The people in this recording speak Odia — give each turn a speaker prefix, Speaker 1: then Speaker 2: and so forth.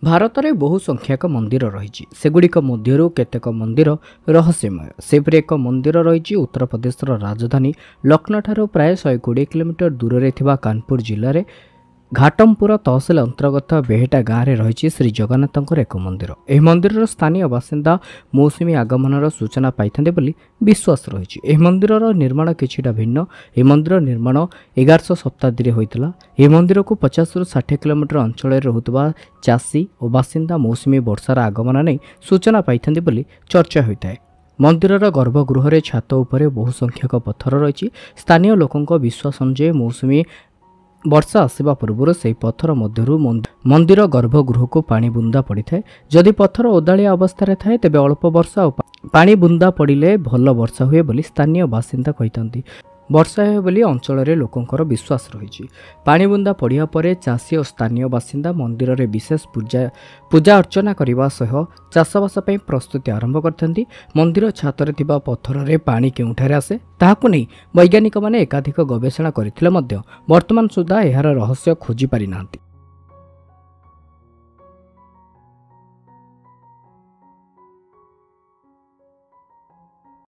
Speaker 1: ଭାରତରେ ବହୁ ସଂଖ୍ୟକ ମନ୍ଦିର ରହିଛି। ସେଗୁଡ଼ିକ ମଧ୍ୟରୁ କେତେକ ମନ୍ଦିର ରହସ୍ୟମୟ। ସେପରି ଏକ ମନ୍ଦିର ରହିଛି ଉତ୍ତରପ୍ରଦେଶର ରାଜଧାନୀ ଲକ୍ଷ୍ନୌଠାରୁ ପ୍ରାୟ 120 କିଲୋମିଟର ଦୂରରେ ଥିବା କାନପୁର ଜିଲ୍ଲାରେ ଘାଟମପୁର ତହସିଲ ଅନ୍ତର୍ଗତ ବେହେଟା ଗାଁରେ ରହିଛି ଶ୍ରୀ ଜଗନ୍ନାଥଙ୍କର ଏକ ମନ୍ଦିର। ଏହି ମନ୍ଦିରର ସ୍ଥାନୀୟ ବାସିନ୍ଦା ମୌସୁମୀ ଆଗମନର ସୂଚନା ପାଇଥାନ୍ତି ବୋଲି ବିଶ୍ୱାସ ରହିଛି। ଏହି ମନ୍ଦିରର ନିର୍ମାଣ କିଛିଟା ଭିନ୍ନ। ଏହି ମନ୍ଦିର ନିର୍ମାଣ 1100 ଶତାବ୍ଦୀରେ ହୋଇଥିଲା। ଏହି ମନ୍ଦିରକୁ 50ରୁ 60 କିଲୋମିଟର ଅଞ୍ଚଳରେ ରହୁଥିବା ଚାଷୀ ଓ ବାସିନ୍ଦା ମୌସୁମୀ ବର୍ଷାର ଆଗମନ ନେଇ ସୂଚନା ପାଇଥାନ୍ତି ବୋଲି ଚର୍ଚ୍ଚା ହୋଇଥାଏ। ମନ୍ଦିରର ଗର୍ଭଗୃହରେ ଛାତ ଉପରେ ବହୁ ସଂଖ୍ୟକ ପଥର ରହିଛି। ସ୍ଥାନୀୟ ଲୋକଙ୍କ ବିଶ୍ୱାସ ଅନୁଯାୟୀ ମୌସୁମୀ ବର୍ଷା ଆସିବା ପୂର୍ବରୁ ସେହି ପଥର ମଧ୍ୟରୁ ମନ୍ଦିର ଗର୍ଭଗୃହକୁ ପାଣି ବୁନ୍ଦା ପଡ଼ିଥାଏ। ଯଦି ପଥର ଓଦାଳିଆ ଅବସ୍ଥାରେ ଥାଏ, ତେବେ ଅଳ୍ପ ବର୍ଷା ଓ ପାଣି ବୁନ୍ଦା ପଡ଼ିଲେ ଭଲ ବର୍ଷା ହୁଏ ବୋଲି ସ୍ଥାନୀୟ ବାସିନ୍ଦା କହିଥାନ୍ତି। ବର୍ଷା ହୁଏ ବୋଲି ଅଞ୍ଚଳରେ ଲୋକଙ୍କର ବିଶ୍ୱାସ ରହିଛି। ପାଣି ବୁନ୍ଦା ପଡ଼ିବା ପରେ ଚାଷୀ ଓ ସ୍ଥାନୀୟ ବାସିନ୍ଦା ମନ୍ଦିରରେ ବିଶେଷ ପୂଜା ଅର୍ଚ୍ଚନା କରିବା ସହ ଚାଷବାସ ପାଇଁ ପ୍ରସ୍ତୁତି ଆରମ୍ଭ କରିଥାନ୍ତି। ମନ୍ଦିର ଛାତରେ ଥିବା ପଥରରେ ପାଣି କେଉଁଠାରେ ଆସେ, ତାହାକୁ ନେଇ ବୈଜ୍ଞାନିକମାନେ ଏକାଧିକ ଗବେଷଣା କରିଥିଲେ ମଧ୍ୟ ବର୍ତ୍ତମାନ ସୁଦ୍ଧା ଏହାର ରହସ୍ୟ ଖୋଜି ପାରିନାହାନ୍ତି।